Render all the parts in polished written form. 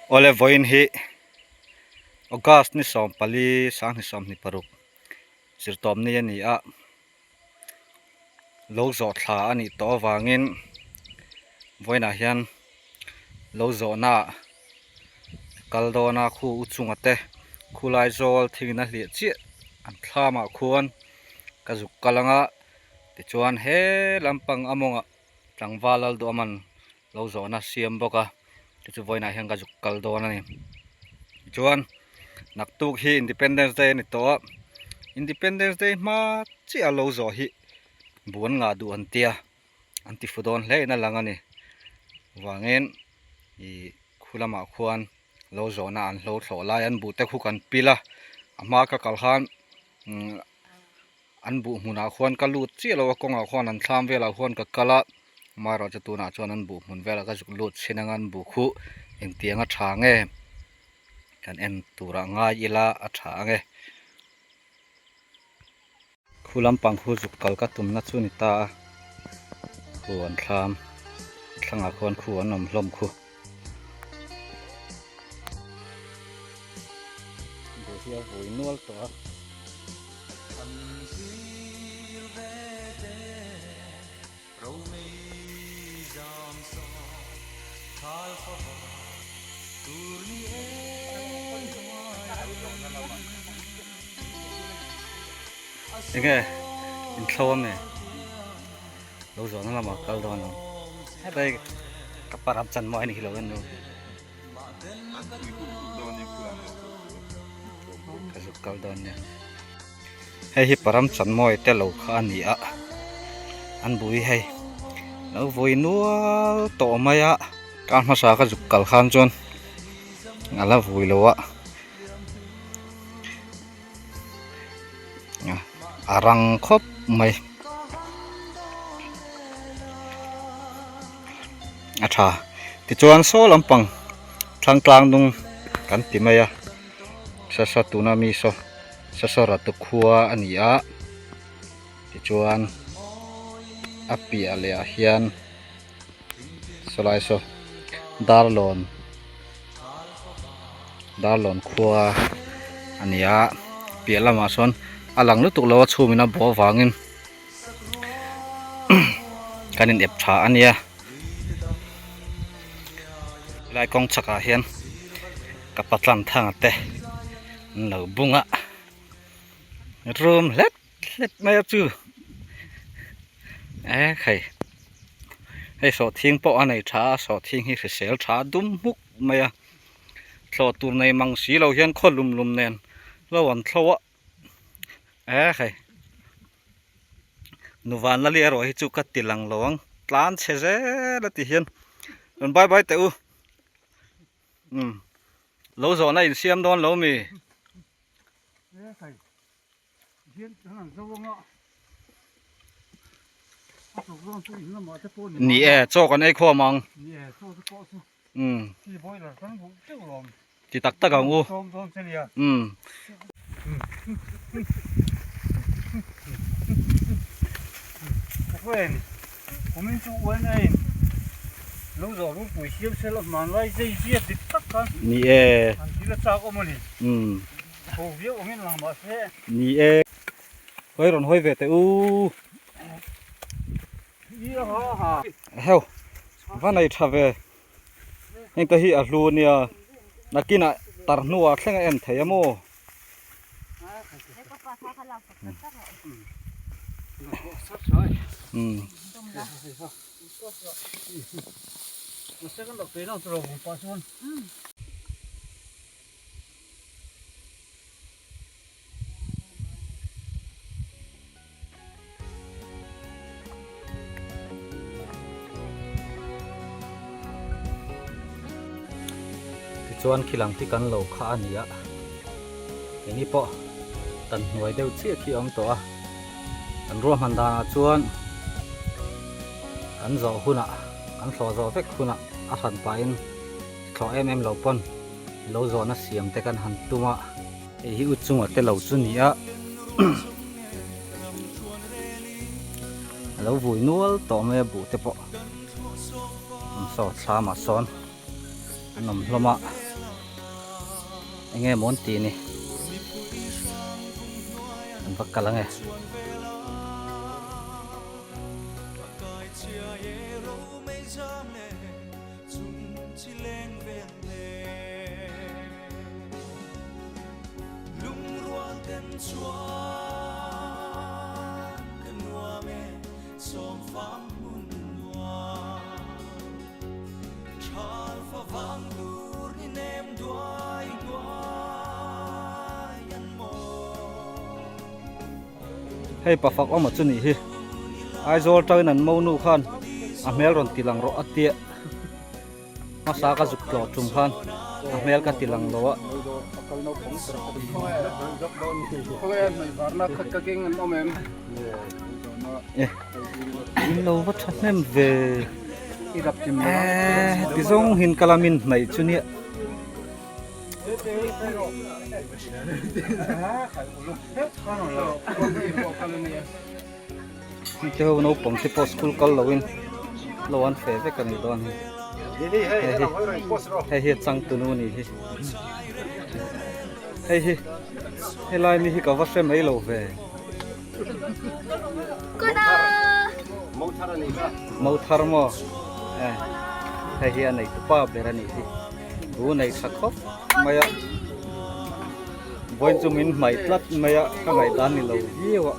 Awle vawiin hi August ni 14 2026 zirtawp ni a ni a lo zawh thla a nih tawh avangin vawiinah hian lo zawhna ah kal dawn a khu u chunga te khulai zawl thingin a hliah chiah an thlam ah khuan ka zuk kal ang a tichuan he lampang a mawngah tlangval lal duh aman lo zawhna siam bawk a chu chu vawiinah hian ka zuk kal dawn a ni tichuan naktuk hi independence day a ni tawh a independence day hma chiah a lo zawh hi buan ngah duh an tia an ti fu dawn hle in a lang a ni vangin ih khu lamah khuan lo zawhna an hlo thlawh lai an buh te khu kan pil a a hma ka kal khan umm An buh hmunah khuan ka lut chiah lo a kawngah khuan an thlam velah khuan ka kal a amaherawhchu tunah chuan an buh hmun velah ka zuk lut chhin anga an buh khuh engtiang a tha nge kan en turah ngai ila a tha ange. Khu lampang khu zuk kal ka tumna chu ni ta a khu an thlam thlangah khuan khu an awm hlawm khu. Buh hi a vui nual tawh a. Enge inthlo a mi lo zawhna lamah kal dawn ang hetlai ka pa ram chan mawi a ni hi lo en nu. Ka zuk kal dawn nia. Hei hi param chanmawi te lo kha a ni a an bui hei lo vawi nual tawh mai a kar hmasa ka zuk kal khan chuan a la vui lo a a rang khawp mai a tha tichuan saw lampang thlangtlang dung kan ti mai a sasa tuna mi saw. Sasawratu khua a ni a tichuan a piah leh ah hian sawlai saw darlawn darlawn khua a ni a piah lamah sawn a lang lutuk lo a chhum in a bawh avangin kan in ep tha a nia helai kawng chhakah hian ka patlang thanga te. An lo bung a rum hlet hlet mai a chu e khai hei sawhthing pawh a nei tha a sawhthing hi hrisel tha dum hmuk mai a thlawh tur nei mang si lo hian khaw lum lum nen lo an thlo a e khai nuvan la erawh hi chu ka ti lang lo ang tlan chhe zel a ti hian rawn bye bye teh u. Umm lo zawhna in siam dawn lo mi? Ni e chaw kan ei khawm ang. Umm ti tak tak ang u. Umm. Ni e umm ni e hawi rawn hawi ve teh u heuh va nei tha ve heng te hi a hlu ania nakinah tar hnuah thleng a en thei a maw. Tichuan khi lang khi kan lo kha a ni a, keini pawh tan hnuai deuh chiah khi a awm tawh a, kan ruahman danah chuan kan zawh hunah kan thlawh zawh vek hunah a hran pahin thlawh em em lo pawn lo zawhna siam te kan han tum a. Hei hi u chunga te lo chu ni a a lo vui nual tawh mai a buh te pawh an saw thlam ah sawn an awm hlawm a. Enge maw an tih ni? An va kal ange. Hei pa fak awma chu nih hi Aizawl tangin an monu khan a hmel rawn ti lang rawh a tia hmasa ka zuk tlawh tum khan a hmel ka ti lang lo a. In lo va thahnem ve eh ti zawng hin ka lamin hnaih chu nia. Hengte ho naupang te pawh school kal loin lo an feh vek a nih dawn hi hei hi hei hi a changtunu a nih hi hei hi helai mi hi ka va hre mai lo ve. Mothar maw eh hei hi a nei tupa ber a nih hi thu nei tha khawp mai a vawiin chu min hmaih tlat mai a ka ngaihdan ni lo viau a.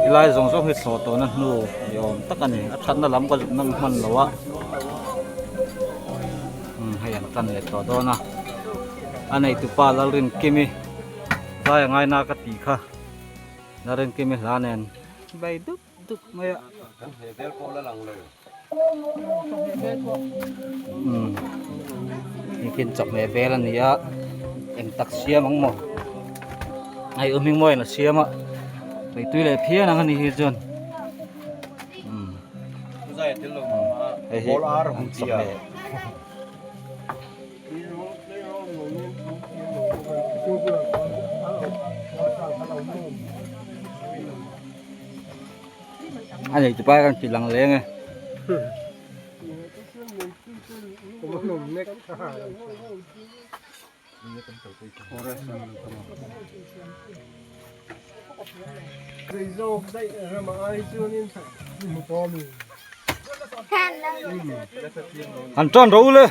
Helai zawng zawng hi thlawh tawhna hnu ni awm tak a ni a thatna lam ka zuk nang hman lo a umm hei an tan leh tawh dawn a a neitupa Lalrinkimi zai a ngaina ka tih kha Lalrinkimi hla nen bai dup dup mai a. Umm nikin chawhmeh vel a ni a eng tak siam ang maw hei u hming mawiin a siam a mei tui leh phian ang a ni hi chuan umm hei hi an chawhmeh. A nei tupa kan ti lang leng e. Han tan ro le.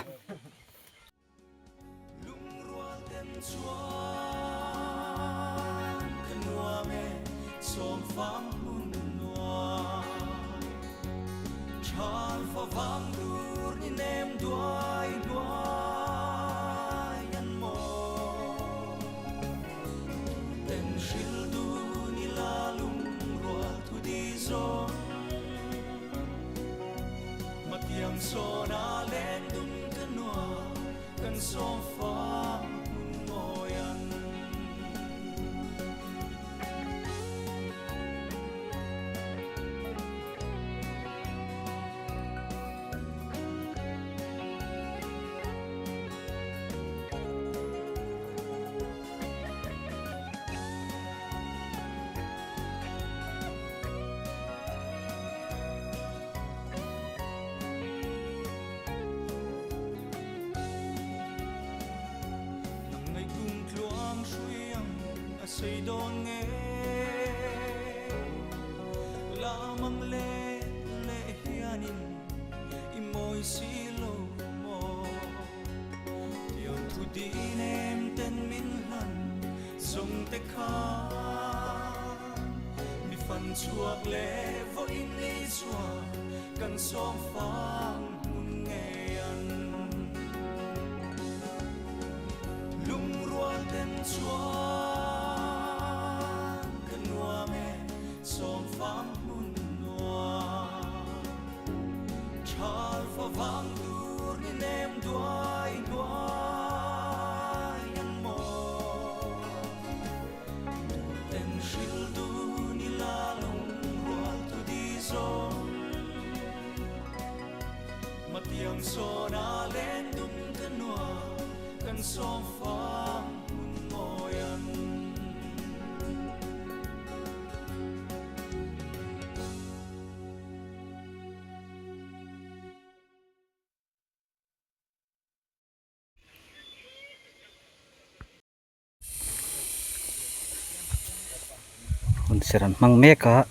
Hun serh an hmang mek a.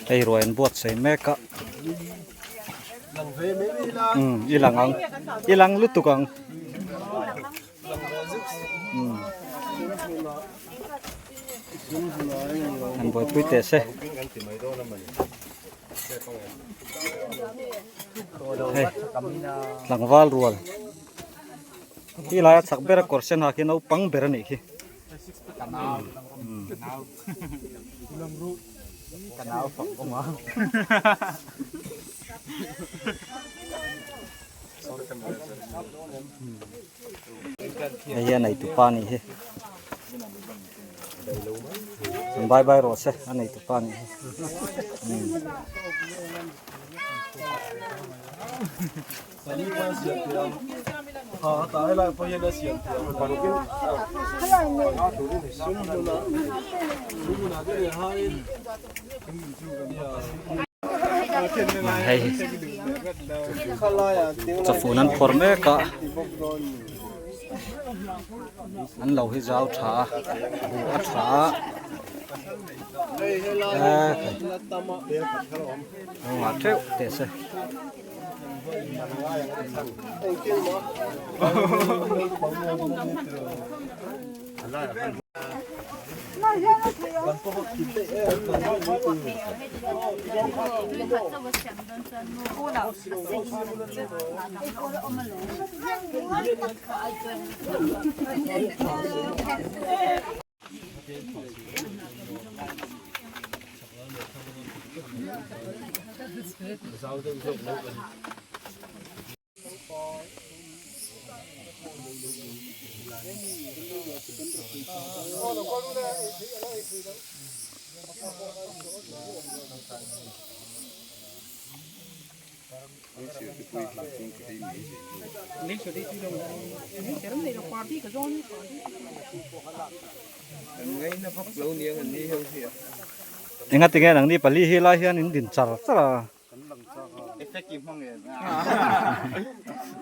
Hei ruai an buatsaih mek a umm i lang ang i lang lutuk ang umm an buaipui teh se. Hei tlangval rual khi laia chak bera kawr sen ha khi naupang ber a nih khi. Hei hi a neitu pa a nih hi an bye bye rawh se a neitu pa a nih hi. Hei chawfun an phawrh mek a an lo hi zau tha a buh a tha a lo ngah teuh teh se. Enga tinge nangni pali hi lai hian in din char char a.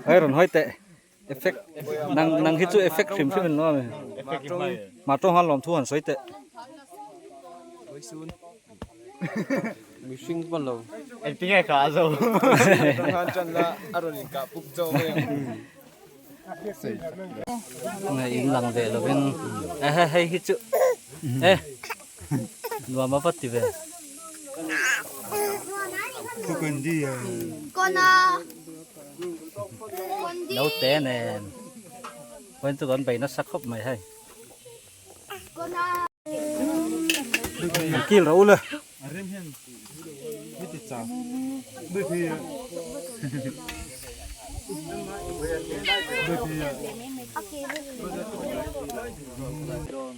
Hei rawn hawi teh effect nang nang hi chu effect hrim hrim in lo a ni. Mah tawng han lawm thu han sawi teh. Mihring pawn lo. Engtinge ka a zo. Khan chan la a rawn in kah pup zawk mai ang. Nge in lang ve lovin e he hei hi chu e nuam a va ti ve. Naute nen vawiin chu kan bei nasa khawp mai hei. An kil ro le.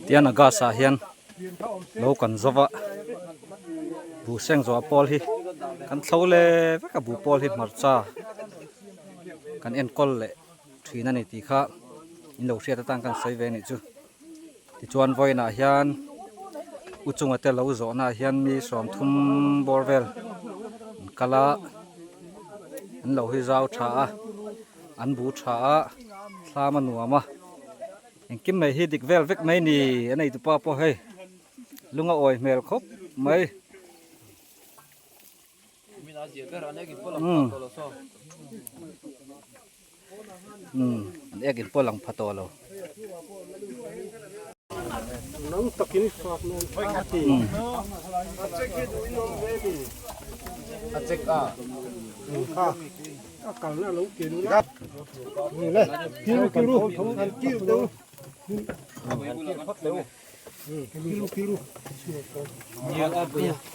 Tian a gas ah hian lo kan zo va buh seng zawh a pawl hi kan thlo le vek a buh pawl hi hmarcha kan enkawl leh thin a ni tih kha in lo hriat atan kan sawi ve a nih chu. Tichuan vawiinah hian u chunga te lo zawhnaah hian mi sawmthum bawr vel an kal a an lo hi zau tha a an bu tha a thlam a nuam a engkim mai hi dik vel vek mai ni a nei tupa pawh hei lung a awi hmel khawp mai. Umm an ek in pawh lang pha tawh lo.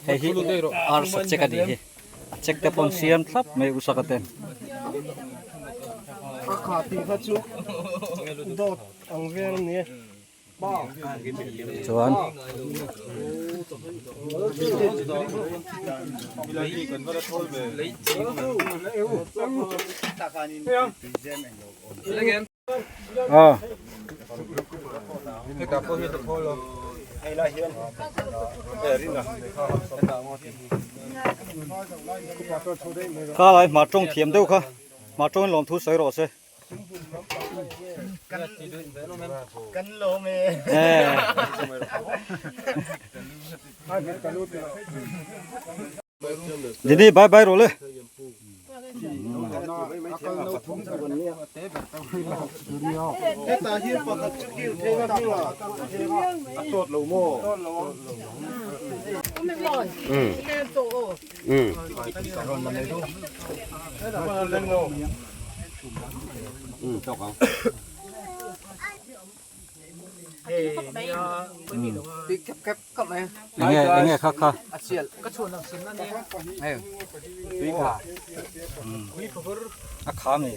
Hei hi arsa check a nih hi a check te pawh an siam thlap mai u saka ten. A kha tih kha chu dawt ang vel a ni e. Chuan Aw. Kha lai hmar tawng thiam deuh kha hmar tawngin lawmthu sawi rawh se. Dini bye bye rawh le. Enge enge kha kha. A kha mi.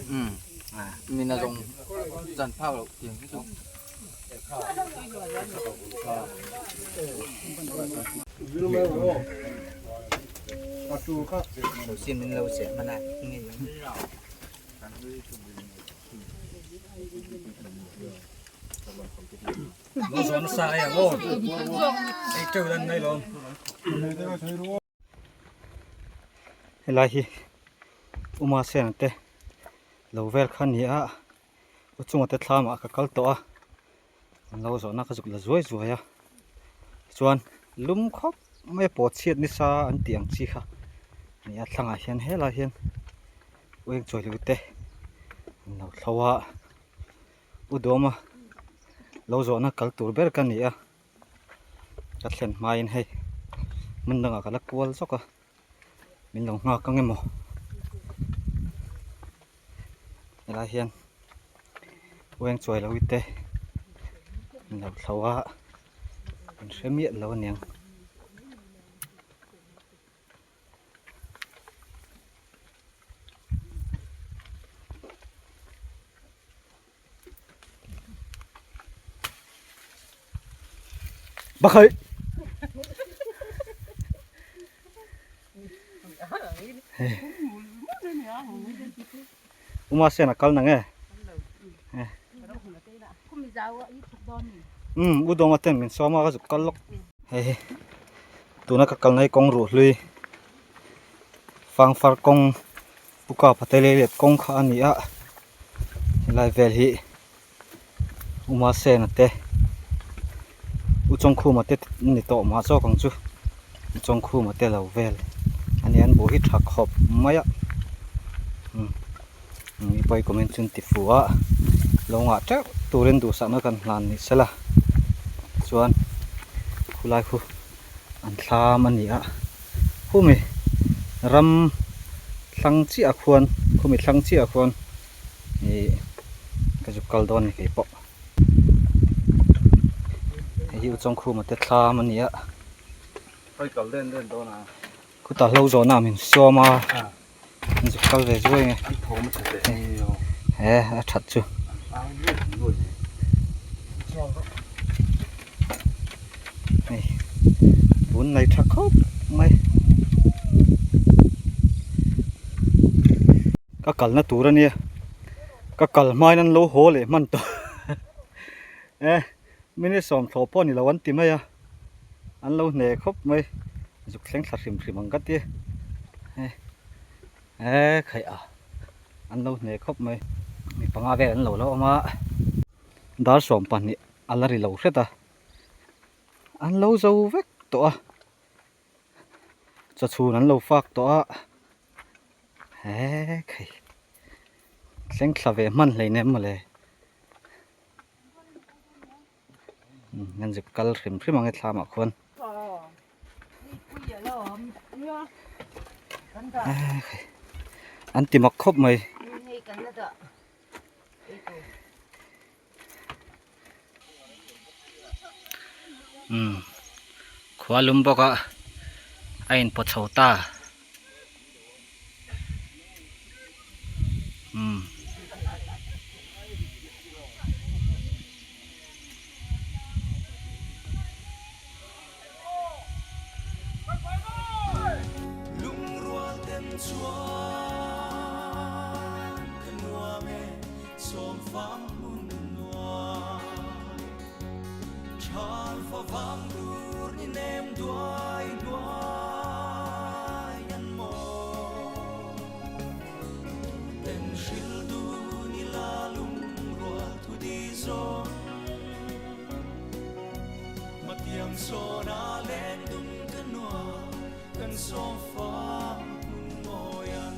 Lo zawn nasa ai ang aw. Ei teuh lan mai lawm. Helai hi Uma Sena te lo vel kha a ni a, u chunga te thlamah ka kal tawh a, an lo zawhna ka zuk la zuai zuai a, chuan lum khawp mai a pawh chhiat nisa an tih ang chi kha a ni a, thlangah hian helai hian uieng chawi te an lo thlo a. U Dawma lo zawhna kal tur ber ka ni a, ka thlen hmain hei hmun dangah ka la kual zawk a, min lo nghak ang emaw helai hian ueng chuai lo te min lo thlo a, min hre miah lo aniang. Bakhay. Uma sen a kal na nge. Um u dawng aten min sawm a ka zuk kal lawk. Hei hi tuna ka kalna hi kawng ruh hlui fangfar kawng puka pate lei let kawng kha a ni a helai vel hi Uma Sena te U Chawngkhuma te ni tawh mah zawk ang chu U Chawngkhuma te lo vel a ni an buh hi tha khawp mai a umm mi pawi comment chu an ti fu a lo ngah teuh turin duhsakna kan hlan ni sela chuan khulai khu an thlam a ni a khumi ram thlang chiah khuan khumi thlang chiah khuan ih ka zuk kal dawn a ni keipawh hei hi u Chawngkhuma te thlam a ni a khutah hlo zawhna min sawm a an zuk kal ve zuai nge he a that chu hei tun nei tha khawp mai ka kalna tur ania ka kal hmain an lo haw leh hman tawh e minute sawmthlawh pawh ni lo an ti mai a an lo hne khawp mai zuk thleng thla hrim hrim ang ka ti e e khaih a an lo hne khawp mai mi panga vel an lo la awm a dar 12 a la ri lo hret a an lo zo vek tawh a chawchhun an lo fak tawh a he khai thleng thla ve hman hleinem mawle an zuk kal hrim hrim ang e thlamah khuan an ti mak khawp mai. Umm khua lum bawk a a in pawt chho ta umm. Thal fa vang tur ni nem duai hnuai an maw. Ten hril dun i la lungrual thu di zawng. Matiang sawn a leng dun ka nuam kan sawm fang hmun mawi an.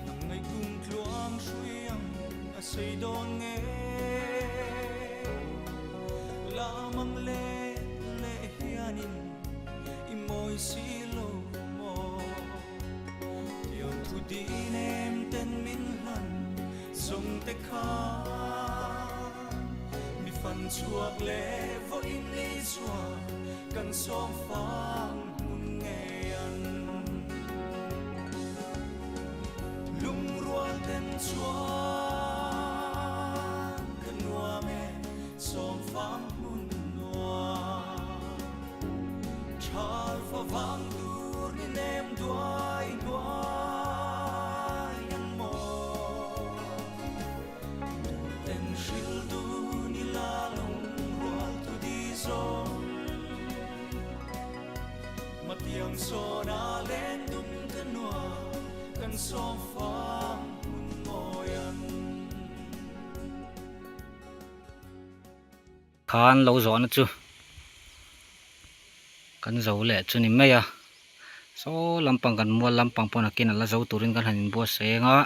Nang ngaih kum tluang hrui ang a sei dawn nge Lamang leh leh hianin i mawi si lo maw Tiang thu din em ten min hlan zawng te khan Mi fan chhuak leh vawiin ni chuan kan sawm fang hmun ngei an. Lungrual ten chuan ka nuam e sawm fang hmun nuam. Thal fa vang tur ni nem duai hnuai an maw. Ten hril dun i la lungrual tu di zawng. Matiang sawn a len dum ka nuam kan sawm fang hmun mawi an. Khan lo zawhna chu kan zo leh chu ni mai a saw lampang kan mual lampang pawh nakin a la zo turin kan han inbuatsaih eng a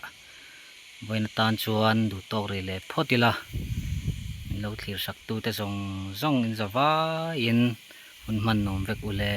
vawiin atan chuan duhtawk rih leh phawt ila min lo thlir sak tute zawng zawng in za vaiin hun hman nuam vek ule.